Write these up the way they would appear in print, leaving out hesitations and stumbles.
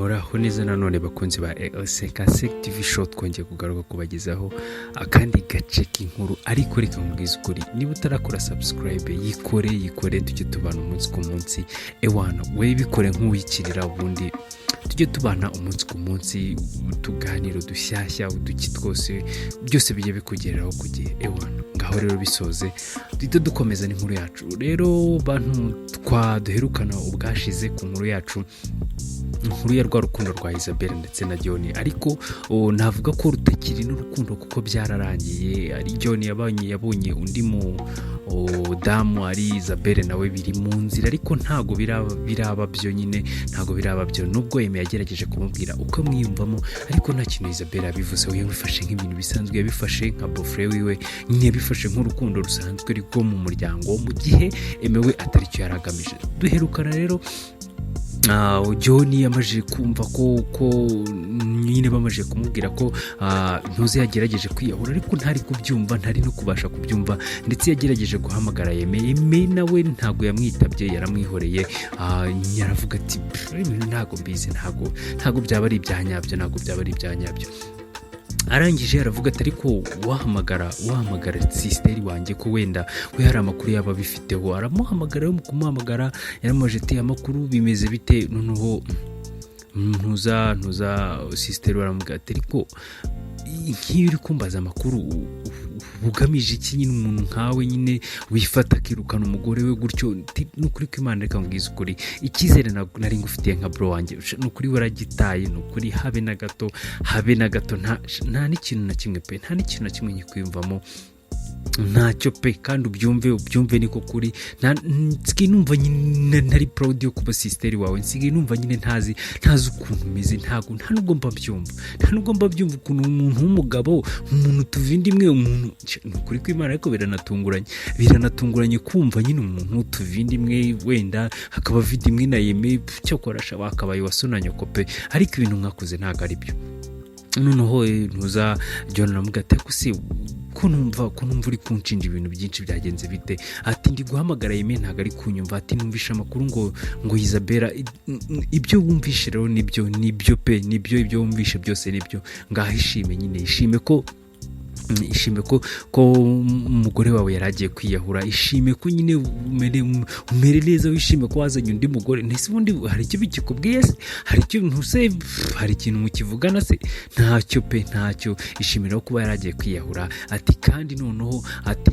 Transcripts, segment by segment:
Muraho neza nanone bakunzi ba LCK TV Show, twongeye kugaruka kubagezaho akandi gace k'inkuru. Ariko reka nkubwize ukuri, niba utarakora subscribe, yikore, yikore, tujye tubana umunsi ku munsi. Ewana we, bikore nk'uwikirira, ubundi tujye tubana umunsi ku munsi, utuganiro dushyashya, uduki twose, byose bijye bikugereraho ku gihe. Ewana, ngaho rero bisoze, duhite dukomeza n'inkuru yacu. Rero bantu twaduherukana ubwashize ku nkuru yacu, inkuru ya rwa rukundo rwa Isabelle ndetse na John, ariko navuga ko rutakiri n'urukundo kuko byararangiye. Ari John yabonye undi mu damu, ari Isabelle nawe biri mu nzira, ariko ntago biraba byo nyine, ntago biraba byo. Nubwo Yeme yagerageje kumubwira uko amwiyumvamo, ariko nta kintu Isabelle yabivuzeho. Yabifashe nk'ibintu bisanzwe, yabifashe nka beau-frère wiwe nyine, yabifashe nk'urukundo rusanzwe rwo mu muryango, mu gihe Emewe atari cyo yari agamije. Duherukana rero John yamaze kumva ko nyine bamaze kumubwira ko ntuzi yagerageje kwiyahura, ariko ntari kubyumva, ntari no kubasha kubyumva. Ndetse yagerageje guhamagara Yeme, Yeme nawe ntabwo yamwitabye, yaramwihoreye. Yaravuga ati: "Pff, ibintu ntabwo mbizi, ntabwo byaba ari ibya nyabyo, ntabwo byaba ari ibya nyabyo." Arangije aravuga ati: "Ariko wahamagara sister wanjye, ko wenda we hari amakuru yaba abifiteho." Aramuhamagara rero, mu kumuhamagara yaramubajije ati: "Amakuru bimeze bite?" Noneho ntuza sister aramubwira ati: "Ariko nk'iyo uri kumbaza amakuru ugamije iki nyine? Umuntu nkawe nyine wifata akirukana umugore we gutyo?" Ni ukuri ko Imana, reka mbwize ukuri, icyizere nari ngufitiye nka bro wanjye, ni ukuri waragitaye. Ni ukuri, habe na gato, habe na gato, nta n'ikintu na kimwe pe, nta n'ikintu na kimwe nkikwiyumvamo, ntacyo pe. Kandi ubyumve, ubyumve, niko kuri. Nsigaye numva nyine ntari proud yo kuba sister wawe. Nsigaye numva nyine ntazi ukuntu umeze. Ntabwo, nta nubwo mba mbyumva, nta nubwo mba mbyumva ukuntu umuntu w'umugabo, umuntu tuva inda imwe, umuntu, ni ukuri kw'Imana. Ariko biranatunguranye, biranatunguranye kumva nyine umuntu tuva inda imwe, wenda hakaba vida imwe na Yeme. Cyokora wakabaye wasuna nyoko pe, ariko ibintu mwakoze ntabwo ari byo. Noneho ntuza John aramubwira ati: "Ariko se ko numva uri kunshinja ibintu byinshi, byagenze bite?" Ati: "Ndi guhamagara Yeme, ntabwo ari kunyumva." Ati: "Numvishe amakuru ngo Isabella." Ibyo wumvishe rero nibyo, nibyo pe, nibyo, ibyo wumvishe byose nibyo. Ngaho ishime nyine, ishime ko umugore wawe yari agiye kwiyahura. Ishime ko nyine umere neza, wishime ko wazanye undi mugore. Ntese ubundi hari icyo bikikubwiye se? Hari icyo ntuse, hari ikintu mukivugana se? Ntacyo pe, ntacyo. Ishimira kuba yari agiye kwiyahura. Ati: "Kandi noneho," ati,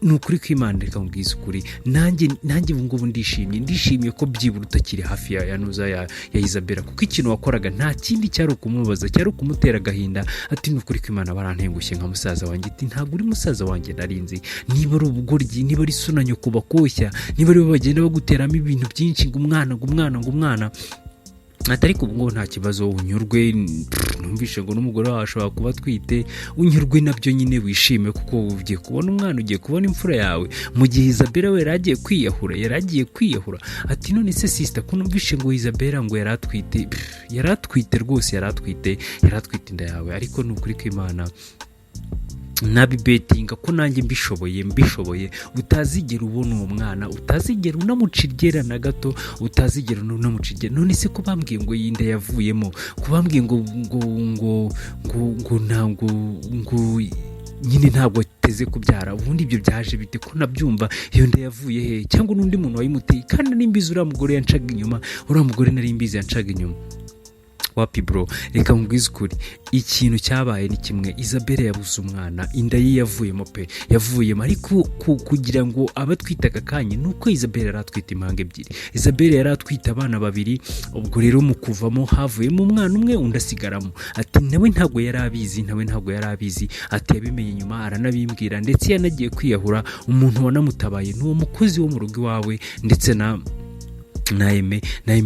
"ni ukuri kw'Imana, reka mubwize ukuri, nanjye ubu ngubu ndishimye, ndishimiye ko byibura utakiri hafi ya nuza ya Isabella, kuko ikintu wakoraga nta kindi cyari ukumubaza, cyari ukumutera agahinda." Ati: "Ni ukuri kw'Imana, barantengushye nka musaza wanjye." Ati: "Ntabwo uri musaza wanjye narinzi. Niba ari ubugoryi, niba ari sunanyo kubakoshya, niba ari bo bagenda baguteramo ibintu byinshi ngo umwana, ngo umwana, ngo umwana." Ati: "Ariko ubu ngubu nta kibazo, unyurwe. Numvishe ngo n'umugore wawe ashobora kuba atwite. Unyurwe nabyo nyine, wishime kuko ugiye kubona umwana, ugiye kubona imfura yawe, mu gihe Isabella we yari agiye kwiyahura, yari agiye kwiyahura." Ati: "None se sister, ko numvishe ngo Isabella ngo yari atwite?" "Yari atwite rwose, yari atwite, yari atwite inda yawe. Ariko ni ukuri kw'Imana, nabibetinga ko nanjye mbishoboye utazigera ubona uwo mwana, utazigera unamuca iryera na gato, utazigera unamuca iryera." "None se ko bambwiye ngo iyi nda yavuyemo, ko bambwiye ngo ntabwo, ngo nyine ntabwo ateze kubyara, ubundi ibyo byaje bite? Ko nabyumva, iyo nda yavuye he? Cyangwa n'undi muntu wayimuteye? Kandi nari mbizi uriya mugore yancaga inyuma, uriya mugore nari mbizi yancaga inyuma." "Wapi bro, reka mubwize ukuri, ikintu cyabaye ni kimwe: Isabelle yabuze umwana, inda ye yavuyemo pe, yavuyemo. Ariko kugira ngo abe atwite aka kanya, ni uko Isabelle yari atwite impanga ebyiri. Isabelle yari atwite abana babiri. Ubwo rero mu kuvamo havuyemo umwana umwe, undi asigaramo." Ati: "Nawe ntabwo yari abizi, nawe ntabwo yari abizi." Ati: "Yabimenye nyuma, aranabimbwira. Ndetse yanagiye kwiyahura, umuntu wanamutabaye ni uwo mukozi wo mu rugo iwawe ndetse na Eme,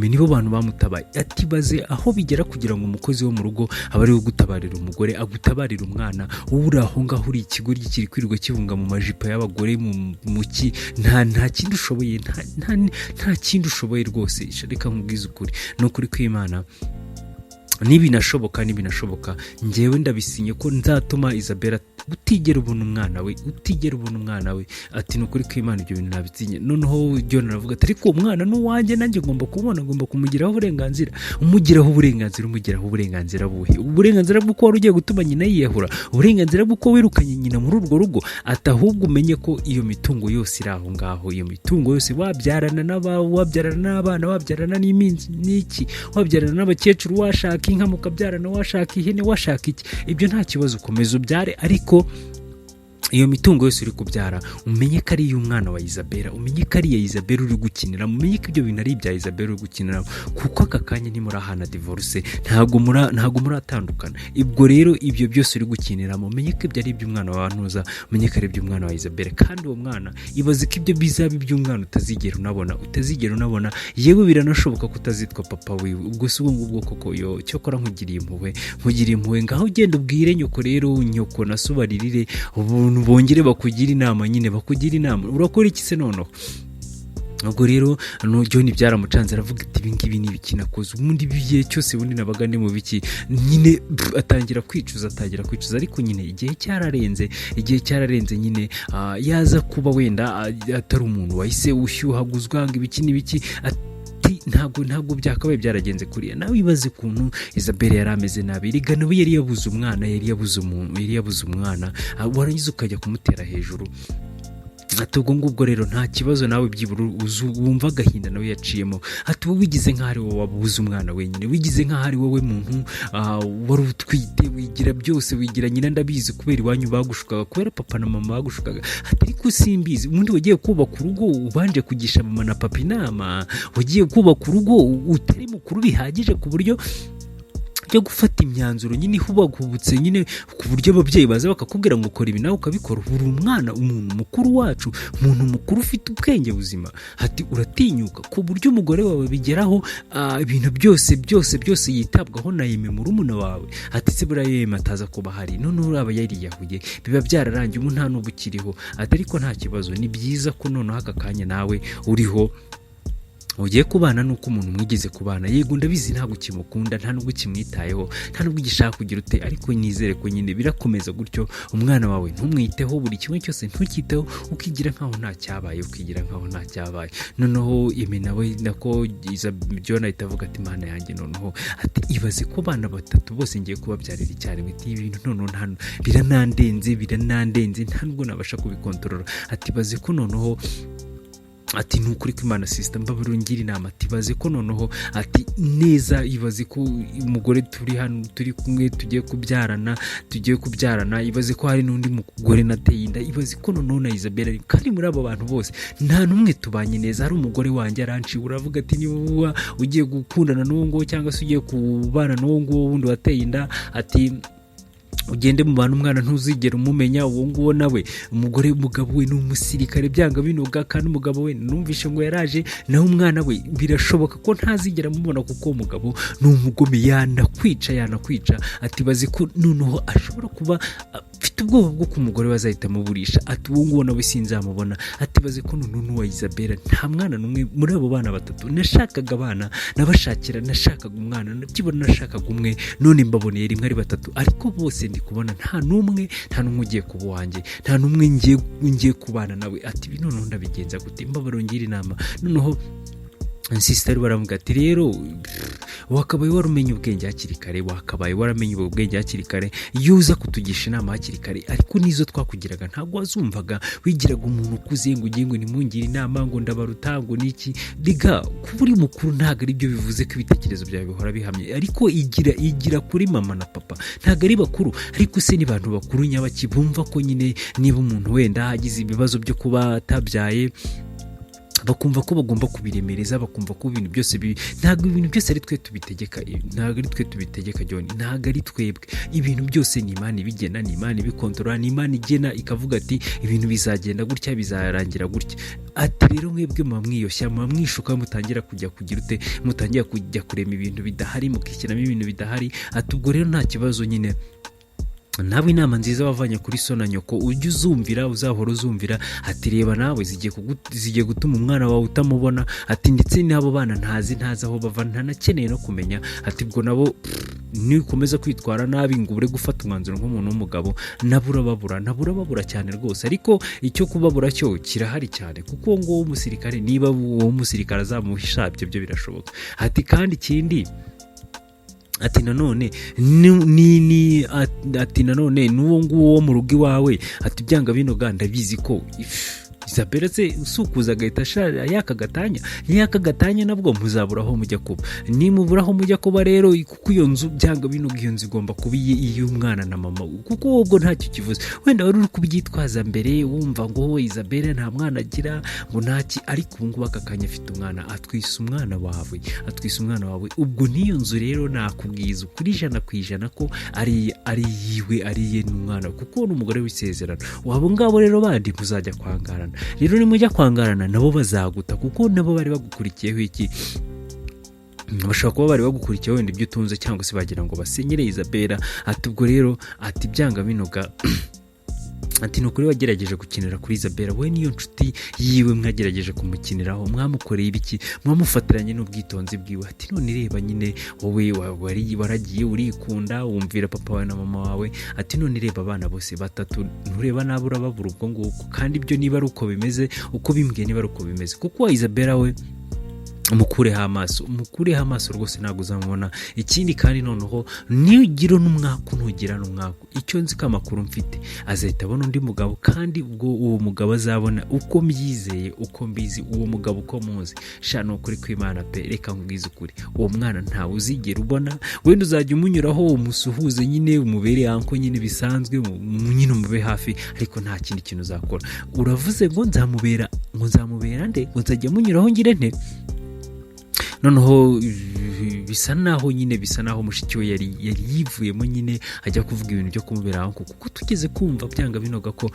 nibo bantu bamutabaye." Ati: "Baze aho bigera kugira ngo umukozi wo mu rugo abe ari we ugutabarira umugore, agutabarira umwana, wowe uri aho ngaho uri ikigoryi kiri kwirirwa kibunga mu majipo y'abagore mu ki, nta kindi ushoboye, nta kindi ushoboye rwose. Reka nkubwize ukuri, ni ukuri kw'Imana, nibinashoboka, nibinashoboka, ngewe ndabisinye ko nzatuma Isabella Utigera ubona umwana we, utigera ubona umwana we. Ati: "Ni ukuri kw'Imana, ibyo bintu nabitinye." Noneho John aravuga ati: "Ariko uwo mwana ni uwanjye, nanjye ngomba kubona, ngomba kumugiraho uburenganzira." Umugiraho uburenganzira? Umugiraho uburenganzira buhe? Uburenganzira bw'uko wari ugiye gutuma nyina yiyahura? Uburenganzira bw'uko wirukanye nyina muri urwo rugo? Ati: "Ahubwo umenye ko iyo mitungo yose iri aho ngaho, iyo mitungo yose, wabyarana wabyarana n'abana, wabyarana n'iminsi n'iki, wabyarana n'abakecuru, washaka inka mukabyarana, washaka ihene, washaka iki, ibyo nta kibazo, ukomeza ubyare. Ariko iyo mitungo yose uri kubyara, umenye ko ari iy'umwana wa Isabella, umenye ko ari iya Isabella uri gukinira, umenye ko ibyo bintu ari ibya Isabella uri gukinira, kuko aka kanya ntimurahana divorce, ntabwo muratandukana. Ubwo rero ibyo byose uri gukiniramo, umenye ko ibyo ari iby'umwana wa Ntuza, umenye ko ari iby'umwana wa Isabella. Kandi uwo mwana, ibaze ko ibyo bizaba iby'umwana utazigera unabona, utazigera unabona. Yewe, biranashoboka ko utazitwa papa wiwe. Ubwo si ubwo ngubwo koko? Yo, cyokora nkugiriye impuhwe, nkugiriye impuhwe. Ngaho ugenda ubwire nyoko rero, nyoko na so baririre ubuntu, bongere bakugire inama nyine, bakugire inama. Urakora iki se noneho?" Ubwo rero John byaramucanze, aravuga ati: "Ibi ngibi ni ibiki nakoze? Ubundi igihe cyose ubundi nabaga ndi mu biki nyine?" Pff, atangira kwicuza, atangira kwicuza, ariko nyine igihe cyararenze, igihe cyararenze nyine. Yaza kuba wenda atari umuntu wahise ushyuhaguzwa ngo ibiki n'ibiki, ati ntabwo byakabaye byaragenze kuriya. Nawe ibaze ukuntu Isabelle yari ameze nabi. Rega nawe yari yabuze umwana, yari yabuze umuntu, yari yabuze umwana, warangiza ukajya kumutera hejuru. Ati: "Ubwo ngubwo rero nta kibazo, nawe byibura wumva agahinda nawe yaciyemo." Ati: "Wowe wigize nk'aho ari wowe wabuze umwana wenyine, wigize nk'aho ari wowe muntu wari utwite, wigira byose, wigira nyina. Ndabizi, kubera iwanyu bagushukaga, kubera papa na mama bagushukaga." Ati: "Ariko simbizi, ubundi wagiye kubaka urugo ubanje kugisha mama na papa inama? Wagiye kubaka urugo utari mukuru bihagije ku buryo byo gufata imyanzuro nyine ihubagubutse nyine, ku buryo ababyeyi baza bakakubwira ngo ukora ibi nawe ukabikora? Uri umwana, umuntu mukuru wacu, umuntu mukuru ufite ubwenge buzima." Ati: "Uratinyuka ku buryo umugore wawe bigeraho ibintu byose byose byose yitabwaho na Yeme murumuna wawe." Ati: "Se buriya Yeme ataza kuba ahari, noneho uraba yariyahuye, biba byararangiye, ubu nta n'ubu ukiriho." Ati: "Ariko nta kibazo, ni byiza ko noneho aka kanya nawe uriho, ugiye kubana nuko umuntu mwigeze kubana. Yego, ndabizi ntabwo ukimukunda, nta nubwo ukimwitayeho, nta nubwo ugishaka kugira ute, ariko nizere ko nyine birakomeza gutyo, umwana wawe ntumwiteho, buri kimwe cyose ntukiteho, ukigira nkaho nta cyabaye, ukigira nkaho nta cyabaye." Noneho Yeme nawe, nako John, ahita avuga ati: "Mana yanjye!" Noneho ati: "Ibaze ko abana batatu bose ngiye kubabyarira icyarimwe." Ati: "Ibintu noneho nta biranandenze, biranandenze, nta nubwo nabasha kubikontorora." Ati: "Baze ko noneho," ati: "Ni ukuri kw'Imana, sister, mbabarira ungira inama." Ati: "Baze ko noneho," ati neza, "ibaze ko umugore turi hano turi kumwe tugiye kubyarana, tugiye kubyarana. Ibaze ko hari n'undi mugore nateye inda. Ibaze ko noneho na Isabella ari, kandi muri abo bantu bose nta n'umwe tubanye neza. Hari umugore wanjye aranciye." Uravuga ati: "Niba ugiye gukundana n'uwo nguwo cyangwa se ugiye kubana n'uwo nguwo wundi wateye inda," ati, "ugende mu bantu, umwana ntuzigera umumenya." Uwo nguwo nawe umugore, umugabo we ni umusirikare byanga binoga, kandi umugabo we numvishe ngo yaraje nawe. Umwana we birashoboka ko ntazigera amubona, kuko uwo mugabo ni umugome, yanakwica, yanakwica. Ati: "Bazi ko noneho ashobora kuba afite ubwoba bwo ku mugore we azahita amuburisha." Ati: "Uwo nguwo nawe sinzamubona." Ati: "Bazi ko noneho n'uwa Isabella, nta mwana n'umwe muri abo bana batatu. Nashakaga abana, nabashakira, nashakaga umwana, byibura nashakaga umwe, none mbaboneye rimwe ari batatu, ariko bose ndi kubona nta n'umwe, nta n'umwe ugiye kuba uwanjye, nta n'umwe ngiye kubana nawe." Ati: "Ibi noneho ndabigenza gute? Mbabaro ngira inama." Noneho sister baravuga ati: "Rero wakabaye warumenya ubwenge hakiri kare, wakabaye waramenye ubwenge hakiri kare iyo uza kutugisha inama hakiri kare. Ariko n'izo twakugiraga ntabwo wazumvaga, wigiraga umuntu ukuze ngo ugiye ngo nimungire inama, ngo ndabaruta, ngo niki." Riga kuba uri mukuru ntabwo ari byo bivuze ko ibitekerezo byawe bihora bihamye. Ariko igira kuri mama na papa, ntabwo ari bakuru, ariko se ni bantu bakuru nyabaki bumva ko nyine niba umuntu wenda agize ibibazo byo kuba atabyaye, bakumva ko bagomba kubiremereza, bakumva ko ibintu byose bibi? Ntabwo ibintu byose ari twe tubitegeka, ntabwo ari twe tubitegeka, John, ntabwo ari twebwe. Ibintu byose ni Imana ibigena, ni Imana ibikontorora, ni Imana igena ikavuga ati ibintu bizagenda gutya, bizarangira gutya. Ati: "Rero mwebwe muba mwiyoshya, muba mwishuka, mutangira kujya kugira ute, mutangira kujya kurema ibintu bidahari, mukishyiramo ibintu bidahari." Ati: "Ubwo rero nta kibazo nyine, nawe inama nziza wavanye kuri so na nyoko ujye uzumvira, uzahora uzumvira." Ati: "Reba nawe, zigiye gutuma umwana wawe utamubona." Ati: "Ndetse n'abo bana ntazi, ntazi aho bava, ntanakeneye no kumenya." Ati: "Ubwo nabo Nukomeza kwitwara nabi ngo ubure gufata umwanzuro nk'umuntu w'umugabo, nabo urababura, nabo urababura cyane rwose. Ariko icyo kubabura cyo kirahari cyane, kuko uwo nguwo w'umusirikare, niba uwo musirikare azamuhisha, ibyo byo birashoboka. Ati kandi ikindi, ati nanone ni ati nanone n'uwo nguwo wo mu rugo iwawe, ati byanga binoga ndabizi ko Isabella se usukuza agahita yaka gatanya, niyaka gatanya nabwo muzabura aho mujya kuba. Nimubura aho mujya kuba rero, kuko iyo nzu byanga binoga, iyo nzu igomba kuba iy'umwana na mama, kuko wowe ubwo ntacyo kivuze. Wenda wari uri kubyitwaza mbere, wumva ngo Isabella nta mwana agira, ngo ntaki, ariko ubu ngubu aka kanya afite umwana, atwise umwana wawe, atwise umwana wawe. Ubwo n'iyo nzu rero nakubwiza ukuri 100% ko ari iyiwe, ari iye n'umwana, kuko ni umugore w'isezerano. Wabo ngabo rero bandi muzajya kwangarana rero, nimujya kwangarana nabo bazaguta, kuko nabo bari bagukurikiyeho iki? Bashobora kuba bari bagukurikiyeho wenda ibyo utunze, cyangwa se bagira ngo basenyere Isabella. Ati ubwo rero, ati byanga binoga, ati ni ukuri wagerageje gukinira kuri Isabella, we niyo nshuti yiwe, mwagerageje kumukiniraho, mwamukoreye ibiki, mwamufatiranye n'ubwitonzi bwiwe. Ati none reba nyine wowe waragiye urikunda, wumvira papa wawe na mama wawe. Ati none reba abana bose batatu, ntureba nabi, urababura ubwo ngubwo. Kandi ibyo niba ari uko bimeze, uko bimbwiye niba ari uko bimeze, kuko Isabella we umukureho amaso, umukureho amaso rwose, ntabwo uzamubona. Ikindi kandi noneho nugira n'umwaku, ntugira n'umwaku, icyo nzi ko amakuru mfite, azahita abona undi mugabo. Kandi ubwo uwo mugabo azabona, uko mbyizeye, uko mbizi, uwo mugabo uko muzi, sha, ni ukuri kw'Imana pe, reka nkubwize ukuri, uwo mwana ntawe uzigera ubona. Wenda uzajya umunyuraho umusuhuze nyine, umubere uncle nyine bisanzwe, nyine umube hafi, ariko nta kindi kintu uzakora. Uravuze ngo nzamubera, ngo nzamubera nde? Ngo nzajya munyuraho ngire nte? Noneho bisa naho nyine, bisa naho mushiki we yari yivuyemo nyine, ajya kuvuga ibintu byo kumubera uncle, kuko tugeze kumva byanga binoga ko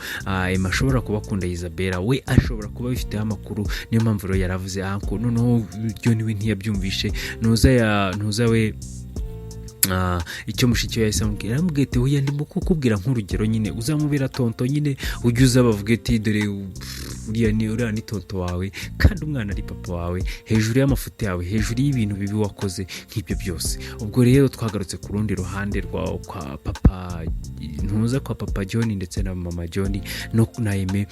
Emma ashobora kuba akunda Isabella, we ashobora kuba abifiteho amakuru. Niyo mpamvu rero yaravuze uncle. Noneho John we ntiyabyumvishe, ntuza ya ntuza we. Icyo mushiki we yahise amubwira, aramubwira ati oya, ndimo kukubwira nk'urugero nyine, uzamubera tonto nyine, ujye uza bavuge ati dore uriya ni tonto wawe, kandi umwana ari papa wawe, hejuru y'amafuti yawe, hejuru y'ibintu bibi wakoze nk'ibyo byose. Ubwo rero twagarutse ku rundi ruhande rwa kwa papa ntuza, kwa papa John ndetse na mama John no na Aime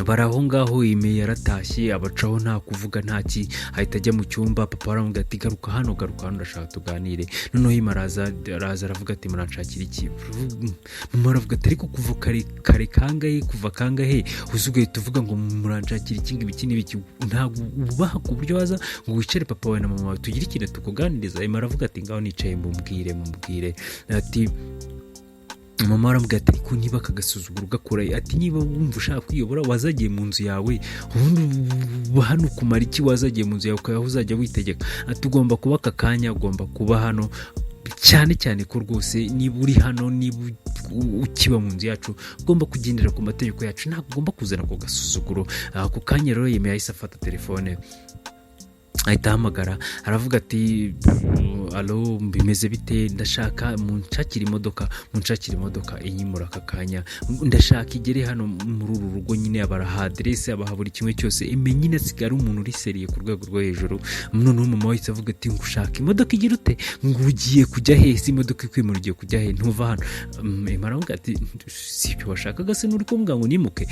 bari aho ngaho. Aime yaratashye, abacaho nta kuvuga, nta ki, ahita ajya mu cyumba. Papa aramubwira ati garuka hano, garuka hano, ndashaka tuganire. Noneho Aime araza aravuga ati muranshakira iki? Mama aravuga ati ariko kuva kare kare kangahe, kuva kangahe uzi ugahita uvuga ngo muranshakira iki, ngo ibiki n'ibiki? Ntabwo wubaha ku buryo waza ngo wicare papa wawe na mama wawe, tugire ikintu tukuganiriza? Aime aravuga ati ngaho nicaye, mumbwire, mumbwire. Ati mama aramubwira ati ariko niba aka gasuzuguro gakora, ati niba wumva ushaka kwiyobora wazagiye mu nzu yawe, ubundi hano kumara iki? Wazagiye mu nzu yawe ukaba uzajya witegeka. Ati ugomba kuba aka kanya, ugomba kuba hano cyane cyane ko rwose niba uri hano, niba ukiba mu nzu yacu, ugomba kugendera ku mategeko yacu, ntabwo ugomba kuzana ako gasuzuguro. Ako kanya rero yemeye, yahise afata telefone, ahita ahamagara, aravuga ati allo, bimeze bite? Ndashaka munshakire imodoka, munshakire imodoka inyimura aka kanya, ndashaka igere hano muri uru rugo nyine. Abaraha aderese, abaha buri kimwe cyose. Aime nyine asigaye ari umuntu uri sérieux ku rwego rwo hejuru. Noneho mama wahise avuga ati ngo ushaka imodoka igira ute? Ngo ugiye kujya he se? Imodoka ikwimura ugiye kujya he? Ntuva hano. Aime aravuga ati si ibyo washakaga se? Nturi kumbwira ngo nimuke?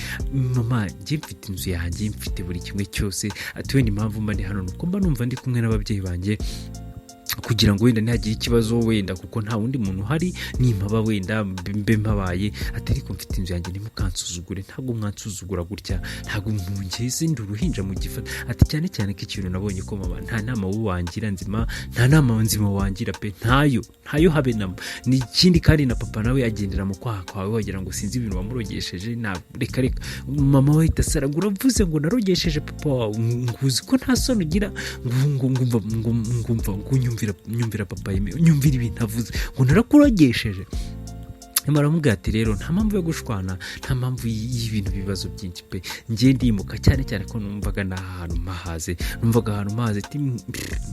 Mama, njye mfite inzu yanjye, mfite buri kimwe cyose. Ati wenda impamvu mba ndi hano ni uko mba numva ndi kumwe n'ababyeyi banjye, kugira ngo wenda ntihagire ikibazo, wenda kuko nta wundi muntu uhari, nimpaba wenda mbe mpabaye. Ati ariko mfite inzu yanjye, ntimukansuzugure, ntabwo mwansuzugura gutya, ntabwo mungeze ndi uruhinja mu gifata. Ati cyane cyane ko ikintu nabonye ko mama nta nama wowe wangira nzima, nta nama nzima wangira pe, ntayo, ntayo habe namba. Ni ikindi kandi na papa nawe agendera mu kwaha kwawe, wagira ngo sinzi ibintu wamurogesheje. Nta, reka reka. Mama we ahita asara ngo uravuze ngo narogesheje papa wawe? Ngo uzi ko nta soni ugira? Ngo ngumva ngo ngumva ngo nyumvira, nyumvira papa Aime, nyumvira ibintu avuze ngo narakurogesheje. Nyamara aramubwira ati: "Rero nta mpamvu yo gushwana, nta mpamvu y'ibintu, bibazo byinshi pe. Njye ndimuka, cyane cyane ko numvaga n'aha hantu mpahaze, numvaga ahantu mpahaze." Ati: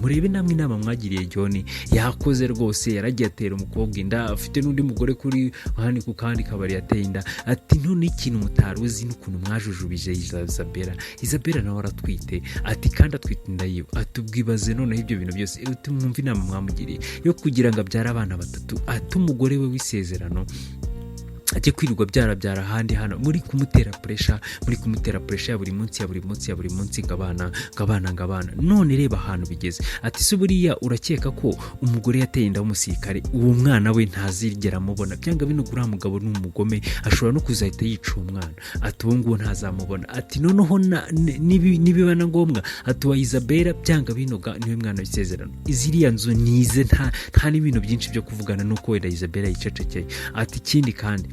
"Murebe namwe inama mwagiriye John, yakoze rwose, yaragiye atera umukobwa inda, afite n'undi mugore kuri hano ku kandi kabari yateye inda." Ati: "None ikintu mutari uzi n'ukuntu mwajujubije Isabella, Isabella nawe aratwite." Ati: "Kandi atwite inda yiwe." Ati: "Ubwibaze noneho ibyo bintu byose." Ati: "Mwumve inama mwamugiriye yo kugira ngo abyare abana batatu, ati umugore we w'isezerano ajye kwirirwa byarabyara ahandi hano, muri kumutera pressure, muri kumutera pressure ya buri munsi, ya buri munsi, ya buri munsi, ngo abana, ngo abana, ngo abana. None reba ahantu bigeze." Ati: "Se buriya urakeka ko umugore yateye inda w'umusirikare, uwo mwana we ntazigera amubona? Byanga bino, uriya mugabo ni umugome, ashobora no kuzahita yica uwo mwana." Ati: "Uwo nguwo ntazamubona." Ati: "Noneho nibiba na ngombwa," ati, "uwa Isabella byanga binoga niwe mwana w'isezerano. Ziriya nzu nize, nta n'ibintu byinshi byo kuvugana, nuko wenda Isabella yicecekeye." Ati: "Ikindi kandi,"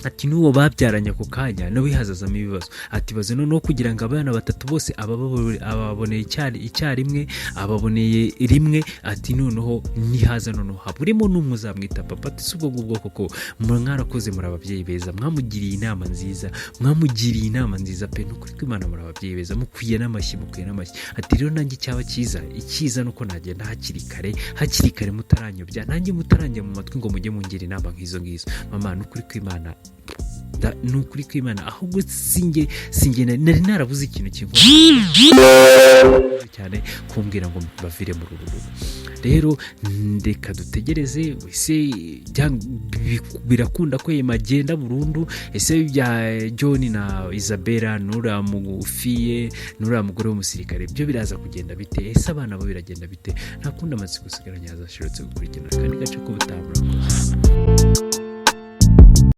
ati, "n'uwo babyaranye ako kanya nawe hazazamo ibibazo." Ati: "Baze noneho kugira ngo abana batatu bose ababoneye icyarimwe, ababoneye rimwe." Ati: "Noneho nihaza noneho haburimo n'umwe uzamwita papa." Ati: "Si ubwo ngubwo koko mwarakoze, muri ababyeyi beza, mwamugiriye inama nziza, mwamugiriye inama nziza pe. Ni ukuri kw'Imana, muri ababyeyi beza, mukwiye n'amashyi, mukwiye n'amashyi." Ati: "Rero nanjye icyaba cyiza, icyiza ni uko nagenda hakiri kare, hakiri kare, mutaranyobya, nanjye mutaranjya mu matwi ngo mujye mungira inama nk'izo ngizo. Mama, ni ukuri kw'Imana, ni ukuri kw'Imana, ahubwo sinjye nari narabuze ikintu kinkora cyane kumbwira ngo mbavire muri uru rugo. Rero reka dutegereze. Ese birakunda ko Yema agenda burundu? Ese bya John na Isabella n'uriya mufiye, n'uriya mugore w'umusirikare, byo biraza kugenda bite? Ese abana bo biragenda bite? Nta kundi, amatsiko usigaranye yazashirutse gukurikirana akandi gace k'ubutaha. Murakoze.